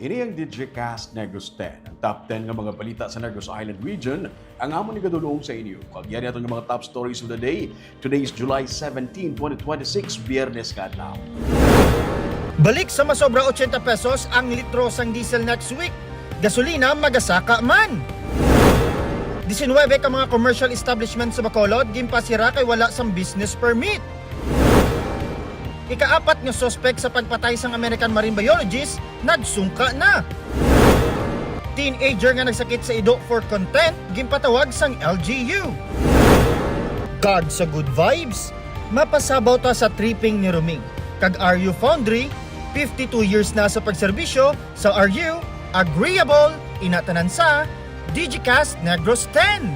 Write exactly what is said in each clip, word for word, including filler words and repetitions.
Ini ang Digicast Negros ten, ang top ten nga mga balita sa Negros Island Region, ang amon igadulong sa inyo. Kag yari aton nga mga top stories of the day. Today is July seventeen, twenty twenty-six, Biyernes nga adlaw. Balik sa masobra ochenta pesos ang litro sang diesel next week. Gasolina magasaka man. Diecinuebe ka mga commercial establishment sa Bacolod ginpasira kay wala sang business permit. Ikaapat nga suspek sa pagpatay sang American marine biologist nagsungka na. Teenager nga nagsakit sa ido for content ginpatawag sang L G U. God sa good vibes, mapasabaw ta sa tripping ni Roming. Kag R U Foundry, fifty-two years na sa pagserbisyo sa R U, agreeable, ina tanan sa Digicast Negros ten.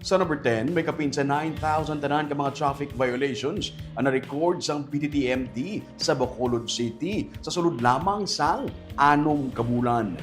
Sa number ten, may kapin sa nine thousand tanan ka mga traffic violations ang na-record sang B T T M D sa Bacolod City sa sulod lamang sang anom ka bulan.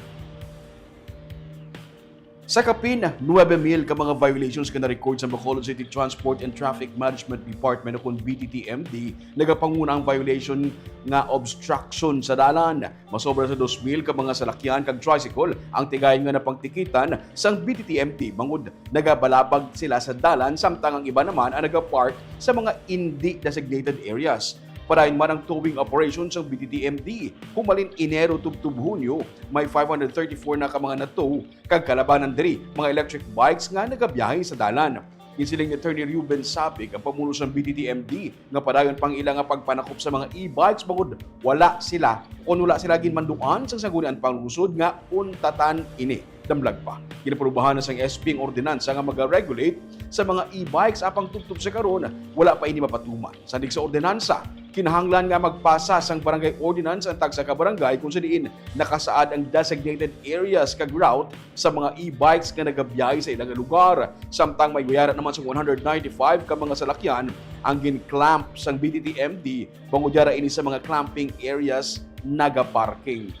Sa kapin nuebe mil ka mga violations nga na-record sa Bacolod City Transport and Traffic Management Department o kon B T T M D, nagapanguna ang violation nga obstruction sa dalan. Masobra sa dos mil ka mga salakyan kag tricycle ang tigayon nga napangtikitan sang B T T M D bangod nagabalabag sila sa dalan, samtang ang iba naman ang nagapark sa mga indi designated areas. Padayon man ang towing operation sang B T T M D. Humalin Enero tubtob Hunyo, may five hundred thirty-four na ka mga na-tow, kag kalabanan diri, mga electric bikes nga nagabiyahe sa dalan. Ginsiling ni Attorney Ruben Sapig, ang pamuno sang B T T M D, nga padayon pang ila nga pagpanakop sa mga e-bikes bangod wala sila, kon wala sila ginmanduan sang Sangguniang Panglungsod nga untatan ini. Damlag pa, ginaparubahan na sang S P ang ordinansa nga mag-regulate sa mga e-bikes, apang tubtob sa karon, wala pa ini mapatuman. Sandig sa ordinansa, kinahanglan nga magpasa sang barangay ordinance ang tagsa ka barangay kung sa diin nakasaad ang designated areas kag route sa mga e-bikes nga nagabiyahe sa ilang lugar, samtang may guyara naman sa one hundred ninety-five ka mga salakyan ang gin-clamp sang B T T M D, bangod yara ini sa mga clamping areas nagaparking.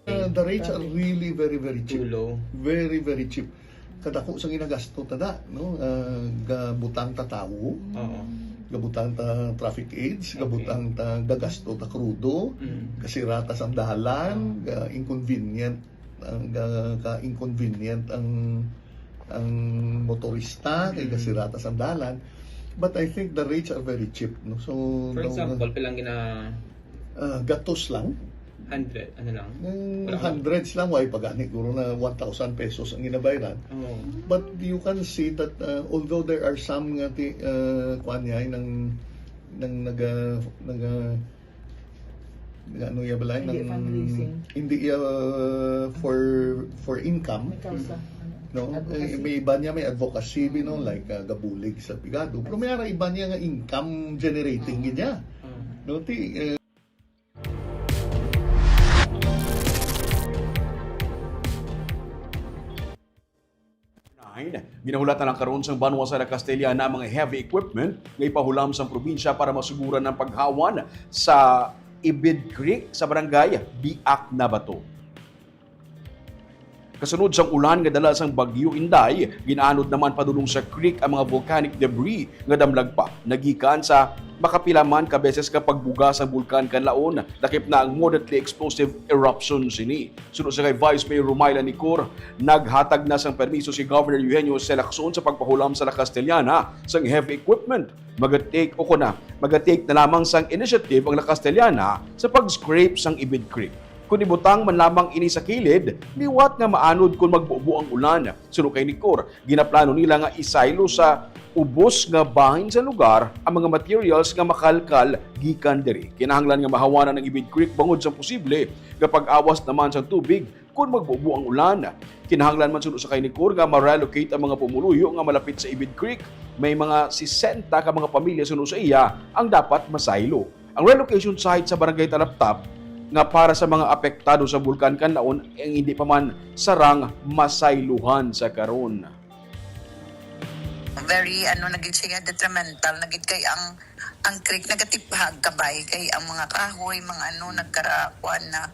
Uh, the rates are really very, very cheap. Too low. Very, very cheap. Kadako sang ginagasto ta da, no? Uh, gabutang ta tawo, Oo. gabutang ta traffic aids, Okay. gabutang ta gagasto ta krudo, Mm. gasira ta sang dalan, Mm. ga-inconvenient, ang ga- ka-inconvenient ang ang motorista kay Mm. gasira ta sang dalan. But I think the rates are very cheap, no? So For daw- example, pilang gina Ah, gatos lang. hundred, ano lang? Yung Wala. Hundreds lang, why pa gani? Guro na one thousand pesos ang ginabayran. Oo. But you can see that uh, although there are some nga ti, uh, kuan niya, nang nang naga naga naga ano ya balay Hindi nang fundraising. Hindi uh, for for income, May kausa. no? Advocacy. Eh, may iba niya may advocacy, you know, like uh, gabulig sa pigado. Pero may ara iba niya nga income generating gid niya. Oo. No, ti uh, Nine, ginahulat na lang karon sang banwa sa La Castellana ang mga heavy equipment nga ipahulam sang probinsya para masuguran ang paghawan sa Ibid Creek sa barangay Biak, Nabato. Kasunod sang ulan nga dala sang Bagyo Inday, ginaanod naman padulong sa creek ang mga volcanic debris nga damlag pa nagikan sa makapila man ka beses ka pagbuga sang Bulkan Kanlaon, lakip na ang moderately explosive eruption sini. Suno sa kay Vice Mayor Rumayla Nicor, naghatag na sang permiso si Governor Eugenio C. Lacson sa pagpahulam sa La Castellana sang heavy equipment. Magatake o kuna, magatake na lamang sang initiative ang La Castellana sa pag-scrape sang Ibid Creek. Kung ibutang man lamang ini sa kilid, liwat nga maanod kon magbubo ang ulan. Suno kay Nicor, ginaplano nila nga isaylo sa ubos nga bahin sa lugar ang mga materials nga makalkal gikan diri. Kinahanglan nga mahawanan ang Ibid Creek bangod sa posible nga pag-awas naman sang tubig kon magbubo ang ulan. Kinahanglan man suno sa kay Nicor nga ma-relocate ang mga pumuluyo nga malapit sa Ibid Creek. May mga sesenta ka mga pamilya suno sa iya ang dapat masaylo. Ang relocation site sa Barangay Talaptap nga para sa mga apektado sa Bulkan Kanlaon ang hindi pa man sarang masayluhan sa karon. Very, ano, naging siya detrimental, naging kay ang, ang creek nagatiphag kabay, kay ang mga kahoy, mga ano, nagkarakuan na.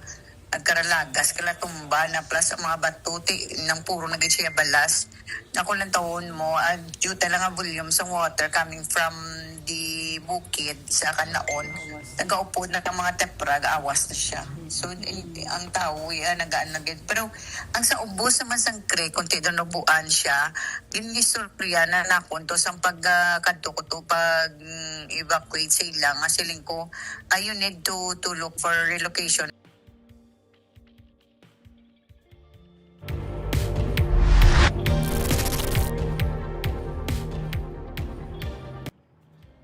nagkaralagas, kalatumba na, plus ang mga bato, ti, nang puro na gid siya balas. Ako lang tawon mo, ah, due talaga volume sa water coming from the bukid sa Kanaon. Nagaupod na ang mga tepra, awas na siya. So, eh, ang tao, eh, ah, nagaan na gid. Pero ang sa ubos naman sang creek, kung tinunubuan siya, ginistorya na nakon to sang pag, ah, kadto ko to pag, mm, evacuate sa ila nga siling ko, ah, you need to, to look for relocation.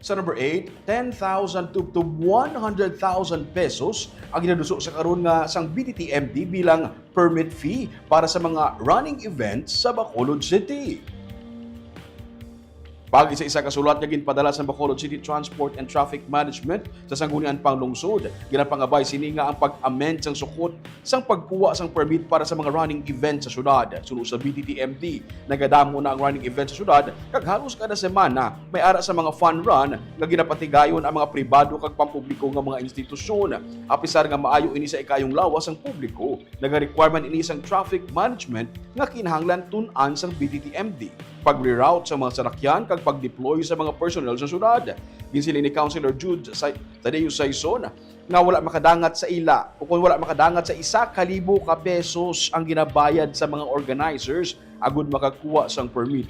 Sa number eight, ten thousand to, to one hundred thousand pesos ang ginaduso sa karon nga sang B T T M D bilang permit fee para sa mga running events sa Bacolod City. Pag isa-isa ka sulat nga ginpadala sa Bacolod City Transport and Traffic Management sa Sangguniang Panglungsod, ginapangabay sini nga ang pag-amend sang sukot sang pagkuha sang permit para sa mga running event sa syudad. Suno sa B T T M D, nagadamo na ang running event sa syudad, kag halos kada semana may ara sa mga fun run nga ginapatigayon ang mga pribado kag pampubliko nga mga institusyon. Apisar nga maayo ini sa ikaayong lawas sang publiko, naga-requirement ini sang traffic management nga kinahanglan tun-an sang B T T M D, pag-reroute sa mga sarakyan kag pag-deploy sa mga personnel sa syudad. Ginsiling ni Councilor Jude Sa-, Tadeo Saison nga wala makadangat sa ila o kung wala makadangat sa isa ka libo ka pesos ang ginabayad sa mga organizers agud makakuha sang permit.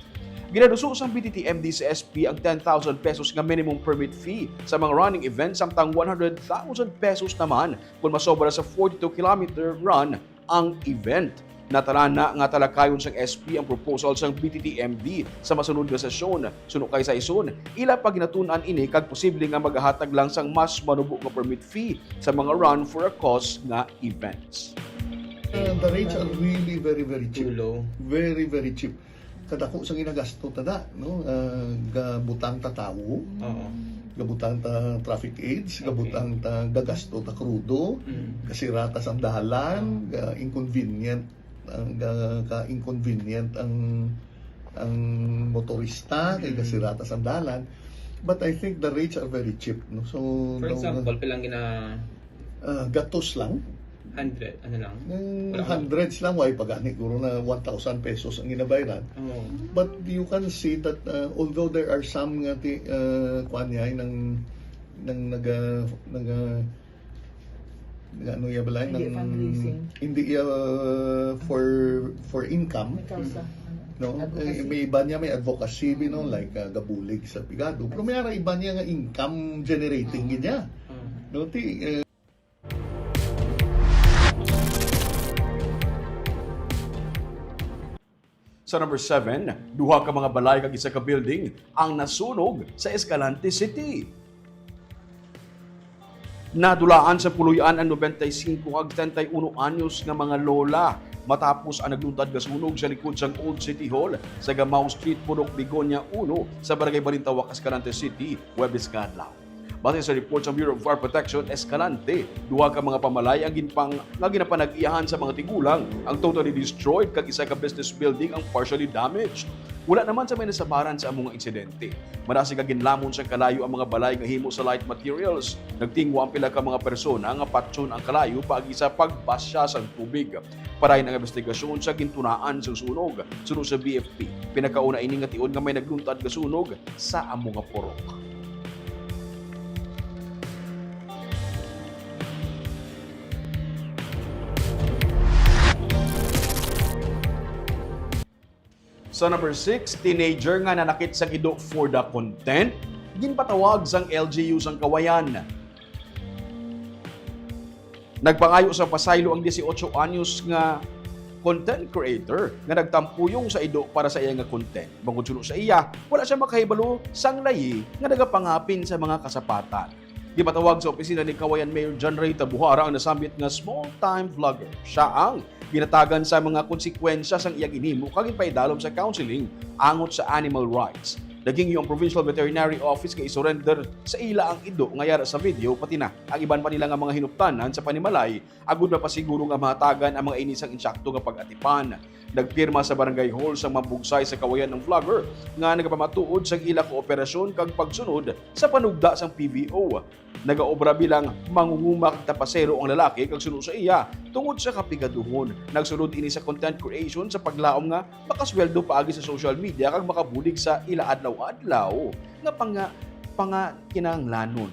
Ginaduso sang B T T M D sa S P ang ten thousand pesos nga minimum permit fee sa mga running events, samtang one hundred thousand pesos naman kon masobra sa forty-two kilometer run ang event. Natanan na nga talakayon sang S P ang proposal sang B T T M D sa masunod nga sesyon. Suno kay Saison, ila pa ginatun-an ini kag posible nga magahatag lang sang mas manubo nga permit fee sa mga run for a cause nga events. Uh, the rates are really very, very cheap. Too low. Very, very cheap. Kadako sa ginagasto ta da, no? Ah, gabutang ta tawo, Oo. gabutang ta traffic aids, Okay. gabutang ta gagasto ta krudo, Mm. gasira ta sang dalan, ga-inconvenient, ang ga, ka-inconvenient ang ang motorista kay Mm. gasira ta sang dalan. But I think the rates are very cheap, no? So For no, example, pilang gina ah, gatos lang. Hundred, ano lang? Yung Wala. Hundreds lang, way pa gani guro na one thousand pesos ang ginabayaran. Oo. But you can see that uh, although there are some nga ti, uh, kuan niya, nang nang naga naga naga ano ya balay Hindi nang fundraising. Hindi uh, for for income, May causa. no? Eh, Advocacy. may iba niya may advocacy bi, no, like uh, gabulig sa pigado. Pero may ara iba niya nga income generating gid niya. Oo. No, ti uh, Sa number seven, duha ka mga balay kag isa ka building ang nasunog sa Escalante City. Nadulaan sa puloy-an ang nobenta y singko kag setenta y uno anyos nga mga lola matapos ang nagluntad nga sunog sa likod sang Old City Hall sa Gamao Street, Purok Begonia uno, sa Barangay Balintawak, Escalante City, Huwebes nga adlaw. Base sa report sa Bureau of Fire Protection, Escalante, duha ka mga pamalay ang ginpang nga ginapanag-iyahan sa mga tigulang ang totally destroyed kag isa ka business building ang partially damaged. Wala naman sa may nasabaran sa amo nga insidente. Marasig nga ginlamon sang kalayo ang mga balay nga himo sa light materials. Nagtingwa ang pila ka mga persona nga patyon ang kalayo paagi sa pagbasya sang tubig. Parayon ang investigasyon sa gintunaan sang sunog. Suno sa B F P, pinakauna ini nga tion nga may nagluntad nga sunog sa amo nga purok. Sa number six, teenager nga nanakit sang ido for the content, ginpatawag sang L G U sang Kawayan. Nagpangayo sa pasaylo ang dieciocho anyos nga content creator nga nagtampuyong sa ido para sa iya nga content. Bangod suno sa iya, wala siya makahibalo sang layi nga nagapangapin sa mga kasapatan. Gipatawag sa opisina ni Kawayan Mayor John Ray Tabuhara ang nasambit nga small-time vlogger. Siya ang ginatagan sa mga konsekwensya sang iya ginhimo kag ginpaidalom sa counseling angot sa animal rights. Naghingyo ang Provincial Veterinary Office nga i-surrender sa ila ang ido nga yara sa video, pati na ang iban pa nila nga mga hinuptanan sa panimalay, agud mapasiguro nga mahatagan ang mga ini sang insakto nga pag-atipan. Nagpirma sa Barangay Hall sang Mambugsay sa Kawayan ang vlogger nga nagapamatuod sang ila kooperasyon kag pagsunod sa panugda sang P V O. Nagaobra bilang mangunguma kag tapasero ang lalaki kag suno sa iya tungod sa kapigaduhon. Nagsulod ini sa content creation sa paglaom nga makasweldo paagi sa social media kag makabulig sa ila adlaw-adlaw nga panga-, pangakinahanglanon.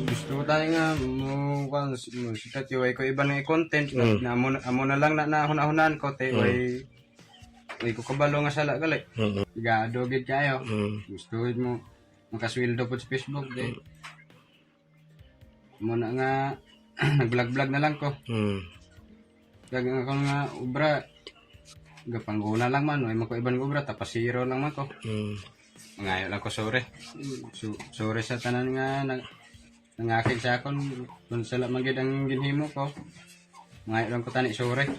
Gusto ko tayo nga mo, kuwan, si, mo, si Tati, way ko iba nga i-content, Mm. na amo, amo na lang na, na hunahunan ko, te, Mm. way, way ko kabalo nga sala gali. Mm. Pigado gid kayo. Mm. Gusto gid mo, makasweldo po sa Facebook, te. Mm. Mo na nga, nag-vlog-vlog na lang ko. Mm. Kag ang akong nga obra, gapangguna lang man, way man ko iban nga obra, tapasiro lang man ko. Mm. Mangayo lang ko sorry. So, sorry sa tanan nga nag-, nangakig sa akon, kung sala man gid ang ginhimo ko. Mangayo lang ko tani sorry.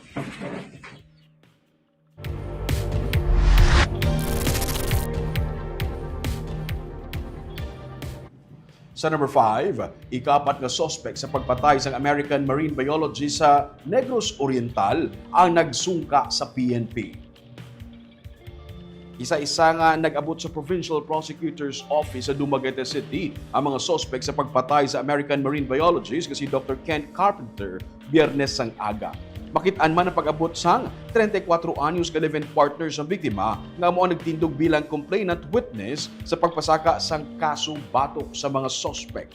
Sa number five, ikaapat nga suspek sa pagpatay sang American marine biologist sa Negros Oriental ang nagsungka sa P N P. Isa-isa nga nag-abot sa Provincial Prosecutor's Office sa Dumaguete City ang mga suspek sa pagpatay sa American marine biologist nga si Doctor Kent Carpenter Biyernes sang aga. Makit-an man ang pag-abot sang treinta y cuatro anyos ka live-in partner sang biktima nga amo ang nagtindog bilang complainant witness sa pagpasaka sang kaso batok sa mga suspek.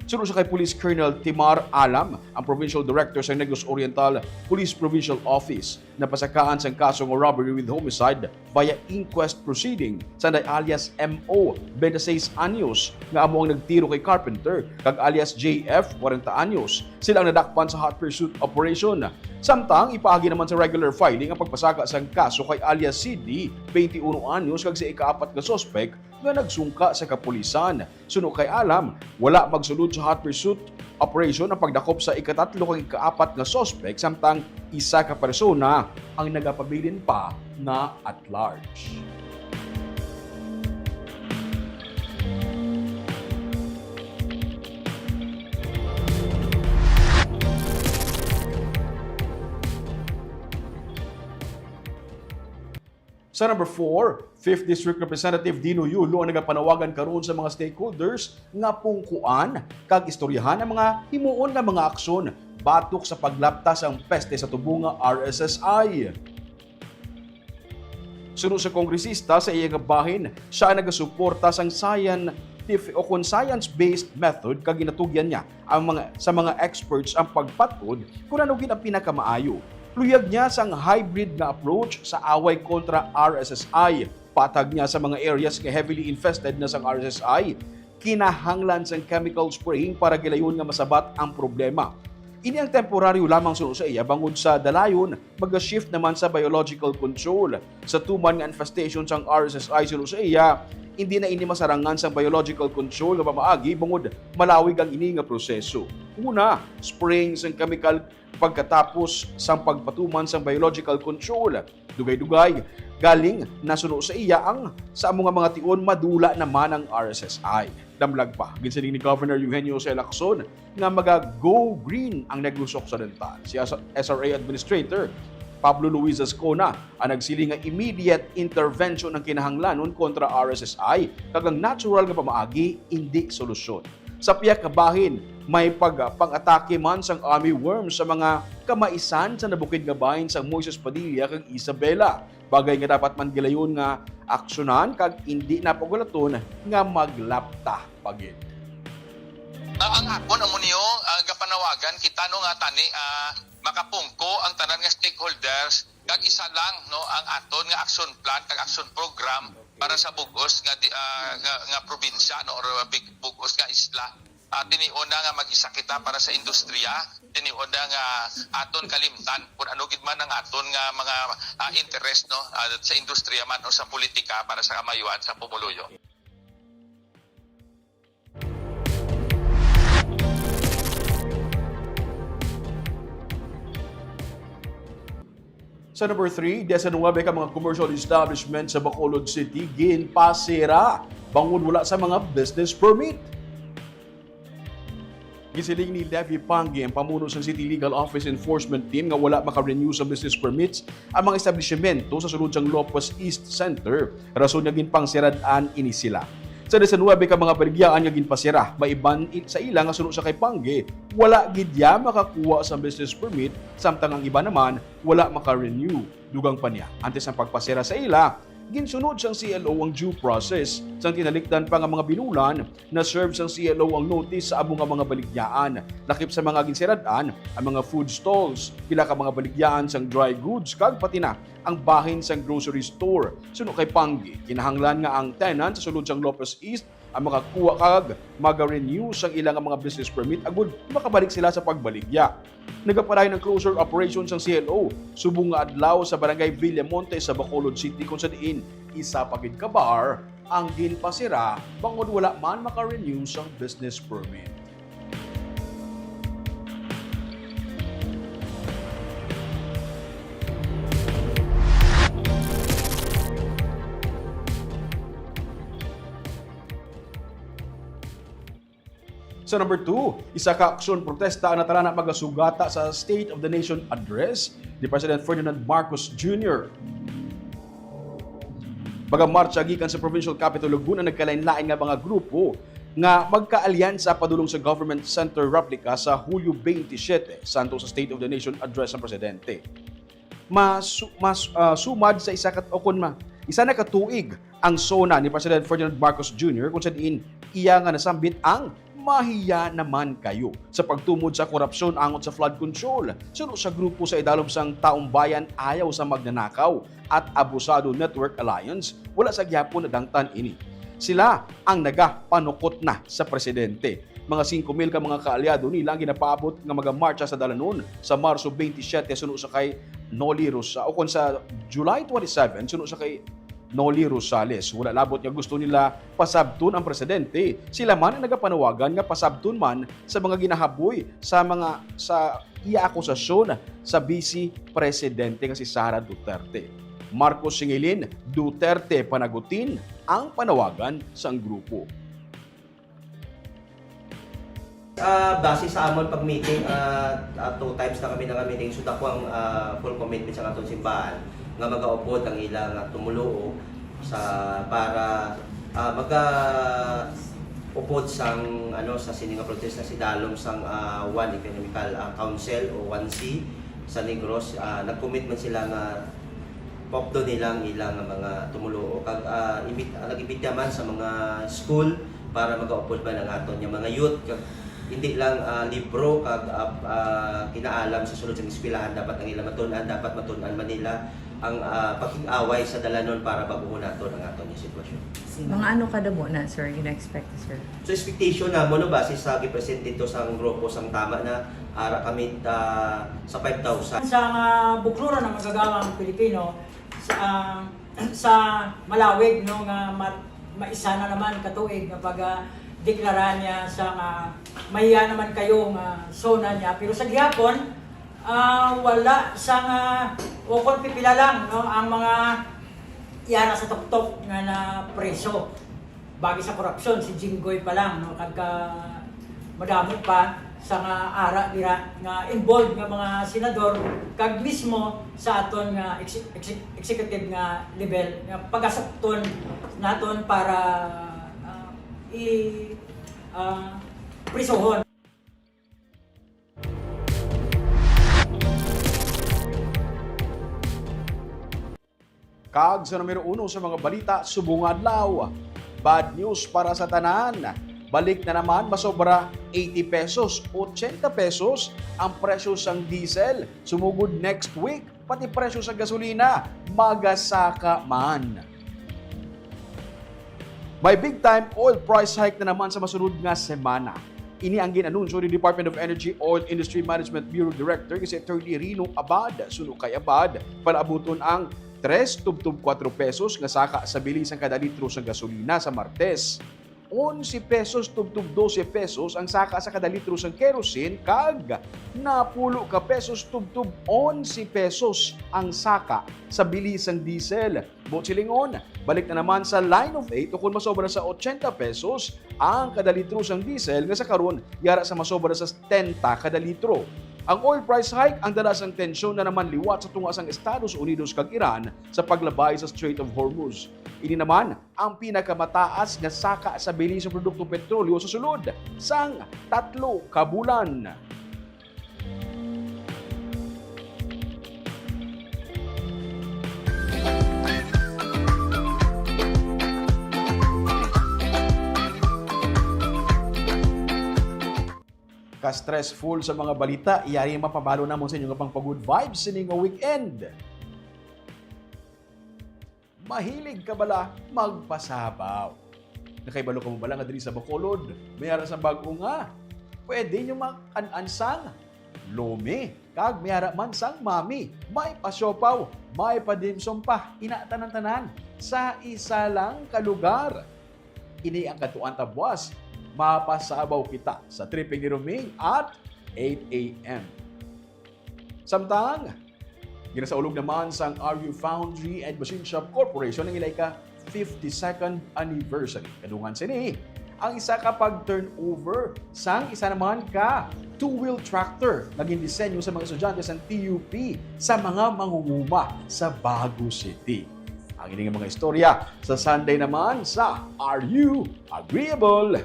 Suno sa kay Police Colonel Timar Alam, ang Provincial Director sa Negros Oriental Police Provincial Office, napasakaan sang kaso nga robbery with homicide via inquest proceeding, sanday alias M O, twenty-six anyos, nga amo ang nagtiro kay Carpenter, kag alias J F, kwarenta anyos. Sila ang nadakpan sa hot pursuit operation. Samtang, ipaagi naman sa regular filing ang pagpasaka sang kaso kay alias C D, twenty-uno anyos, kag sa ikaapat nga suspek nga nagsungka sa kapulisan. Suno kay Alam, wala magsulod sa hot pursuit operation ang pagdakop sa ikatatlo kag ikaapat nga suspek, samtang isa ka persona ang nagapabilin pa nga at large. Sa number four, Fifth District Representative Dino Yulo ang nagapanawagan karon sa mga stakeholders nga pungkuan kag istoryahan ang mga himuon nga mga aksyon batok sa paglapta sang peste sa tubo nga R S S I. Suno sa kongresista, sa iya nga bahin, siya ang nagasuporta sang scientific o kon science-based method, kag ginatugyan niya ang mga, sa mga experts ang pagpat-od kung ano gid ang pinakamaayo. Luyag niya sang hybrid nga approach sa away kontra R S S I. Patag niya sa mga areas nga heavily infested na sang R S S I, kinahanglan sang chemical spraying para gilayon nga masabat ang problema. Ini ang temporaryo lamang suno sa iya, bangod sa dalayon maga-shift naman sa biological control. Sa tuman nga infestation sang R S S I suno sa iya, hindi na ini masarangan sang biological control nga pamaagi, bangod malawig ang ini nga proseso. Una, spraying sang chemical pagkatapos sang pagpatuman sang biological control. Dugay-dugay, galing nasuno sa iya ang sa amo nga mga tion, madula naman ang R S S I. Damlag pa, ginsiling ni Governor Eugenio Jose Lacson nga maga-go green ang Negros Occidental. Si S R A Administrator Pablo Luis Azcona ang nagsiling nga immediate intervention ang kinahanglanon kontra R S S I, kag ang natural nga pamaagi indi solusyon. Sa pihak nga bahin, may pag-, pag-atake man sang army worm sa mga kamaisan sa nabukid nga bahin sang Moises Padilla kag Isabela, bagay nga dapat man gilayon nga aksyonan kag indi na pagulaton nga maglapta pa gid. Ah, ang akon amo niyo, ah, gapanawagan kita, no, nga tani, ah, makapungko ang tanan nga stakeholders kag isa lang, no, ang aton nga action plan kag action program para sa bug-os nga di-, ah, nga, nga probinsya, no, or big, bug-os nga isla. Ah, tinion na nga mag-isa kita para sa industriya, tinion na nga aton kalimtan kung ano gid man ang aton nga mga, ah, interest, no, ah, sa industriya man o sa politika para sa kamayuan sa pumuluyo. Sa number three, diecinuebe ka mga commercial establishment sa Bacolod City ginpasira bangod wala sa mga business permit. Gisiling ni Levy Pangui, ang pamuno sang City Legal Office Enforcement Team, nga wala maka-renew sa business permits ang mga establishmento sa sulod sang Lopez East Center, rason nga ginpangsirad-an ini sila. Sa diecinuebe ka mga baligyaan nga ginpasira, maiban i-, sa ila nga suno sa kay Pangui, wala gid ya makakuha sa business permit, samtang ang iba naman wala maka-renew. Dugang pa niya, antes ang pagpasira sa ila, ginsunod sang C L O ang due process. Sang tinalikdan pa nga mga binulan, na-serve sang C L O ang notice sa amo nga mga baligyaan. Lakip sa mga ginsirad-an, ang mga food stalls, pila ka mga baligyaan sang dry goods, kag pati na ang bahin sang grocery store. Suno kay Pangui, kinahanglan nga ang tenant sa sulod sang Lopez East ang makakuha kag maga-renew sang ila nga mga business permit agud makabalik sila sa pagbaligya. Nagapadayon ang closure operation sang C L O subong nga adlaw sa Barangay Villamonte sa Bacolod City, kung sa diin isa pa gid ka bar ang ginpasira bangod wala man maka-renew sang business permit. Sa number two, isa ka aksyon protesta ang natalana magasugata sa State of the Nation Address ni President Ferdinand Marcos Junior. Magamartsa gikan sa Provincial Capitol Lagun ang nagkalain-lain nga mga grupo nga magkaalyansa padulong sa Government Center replica sa Hulyo twenty-seven, santo sa State of the Nation Address ng Presidente. Mas, mas, ah, sumad sa isa ka, o kon ma-, isa na ka tuig ang SONA ni President Ferdinand Marcos Junior, kung sa diin iya nga nasambit ang mahiya naman kayo sa pagtumod sa korupsyon angot sa flood control. Suno sa grupo sa idalom sang Taumbayan Ayaw sa Magnanakaw at Abusado Network Alliance, wala sa gihapon nadangtan ini. Sila ang nagapanukot na sa presidente. Mga singko mil ka mga kaalyado nila ang ginapaabot nga magamartsa sa dalanon sa Marso twenty-seven suno sa kay Noli Rosa, o kon sa July twenty-seven suno sa kay Noli Rosales. Wala labot nga gusto nila pasabton ang presidente. Sila man ang nagapanawagan nga pasabton man sa mga ginahaboy sa mga, sa iya akusasyon sa Vice Presidente nga si Sara Duterte. Marcos Singilin, Duterte Panagutin ang panawagan sang grupo. Ah, base sa amon pag-meeting, ah, ah, two times na kami naka-meeting, so dako ang, ah, full commitment sa aton simbahan nga magaupod ang ila nga tumuluo sa para, ah, magaupod sang, ano, sa sini nga protesta sa idalom sang, ah, One Economical, ah, Council o One C sa Negros. Ah, nag-commit man sila nga paupdon nila ang ilang mga tumuluo kag, ah, imbit-, ah, nag-imbita man sa mga school para magaupod man ang aton nga mga youth kag hindi lang, ah, libro kag, ah, ah, kinaalam sa sulod sang eskwelahan dapat ang ila matun-an, dapat matun-an man nila ang, ah, pakig-away sa dalanon para baguhon naton ang aton nga sitwasyon. Mga ano kadamo na, sir, gina-expect, sir? So, expectation namo, no, base sa gipresent dito sa grupo sang tama na ara kami, ah, sa five thousand. Sa mga bukluran ang magagawang Pilipino sa, ah, sa malawig, no, nga mat-, maisa na naman katuig nga pag, ah, deklara niya sa nga mahiya naman kayo nga SONA niya. Pero sa gihapon, ah, wala sa nga, o kung pipila lang, no, ang mga yara sa tuktok nga na preso. Bagi sa korupsyon, si Jinggoy pa lang, no, kag, ah, madamo pa sa nga ara dira nga involved nga mga senador kag mismo sa aton nga ex-, ex-, executive nga level nga pagasukton naton para, ah, i, ah, prisohon. Kag sa numero uno sa mga balita subong nga adlaw, bad news para sa tanan. Balik na naman masobra eighty pesos, ochenta pesos ang presyo sang diesel. Sumugod next week, pati presyo sa gasolina magasaka man. May big time oil price hike na naman sa masunod nga semana. Ini ang gin-anunsyo ni Department of Energy Oil Industry Management Bureau Director nga si Attorney Rino Abad. Suno kay Abad, palaabuton ang tres tubtob kuwatro pesos nga saka sa bili sang kada litro sa gasolina sa Martes. onse pesos tubtob dose pesos ang saka sa kada litro sang kerosene kag napulo ka pesos tubtob onse pesos ang saka sa bili sang diesel. Buot silingon, balik na naman sa line of eight ukon masobra sa ochenta pesos ang kada litro sang diesel nga sa karon yara sa masobra sa setenta kada litro. Ang oil price hike ang dala sang tensyon na naman liwat sa tunga sang Estados Unidos kag Iran sa paglabay sa Strait of Hormuz. Ini naman ang pinakamataas nga saka sa bili sa produkto petrolyo sa sulod sang tatlo ka bulan. Ka-stressful sa mga balita, yari mapabalo namon sa inyo nga pang pa-good vibes sini nga weekend. Mahilig ka bala magpasabaw? Nakahibalo ka mo bala nga diri sa Bacolod may ara sa bag-o nga pwede nyo makan-an sang lomi, kag may ara man sang mami, may pasiopaw, may padimsum pa, ina tanan-tanan sa isa lang ka lugar. Ini ang kadtuan ta buas. Mapasabaw kita sa Tripping ni Roming at eight a.m. Samtang ginasaulog naman sang R U Foundry and Machine Shop Corporation ang ila ika fifty-second anniversary. Kadungan sini, ang isa ka pag-turnover sang isa naman ka two-wheel tractor nga gindisenyo sa mga estudyante sang T U P sa mga mangunguma sa Bago City. Ang ini nga mga istorya sa Sunday naman sa Are You Agreeable?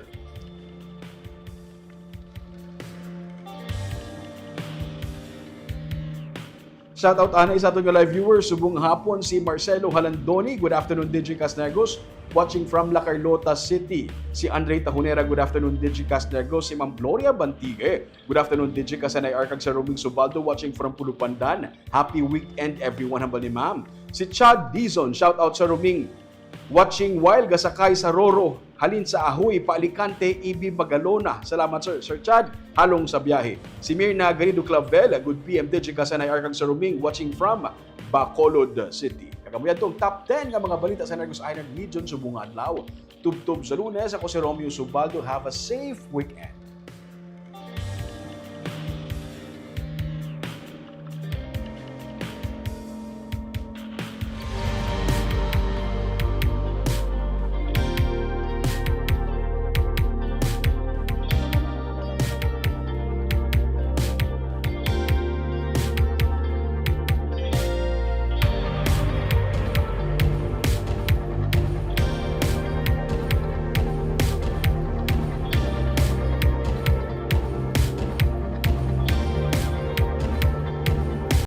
Shout out anay sa aton nga live viewers subong hapon, si Marcelo Halandoni, good afternoon, D J Casnegos, watching from La Carlota City. Si Andre Tahonera, good afternoon, D J Casnegos. Si Ma'am Gloria Bantigue, good afternoon, D J Kasanay Arcag sa Roming Subaldo, watching from Pulupandan. Happy weekend, everyone, hambal ni Ma'am. Si Chad Dizon, shout out sa Roming, watching while gasakay sa Roro, halin sa Ahoy, pa Alicante, Ibi, Magalona. Salamat, sir. Sir Chad, halong sa biyahe. Si Mirna Galindo Clavel, good P M, D J Kasanay Arcag sa Roming, watching from Bacolod City. Kag amo yadto ang top ten nga mga balita sa Negros Island Region subong nga adlaw. Tubtob sa Lunes, ako si Romeo Subaldo. Have a safe weekend.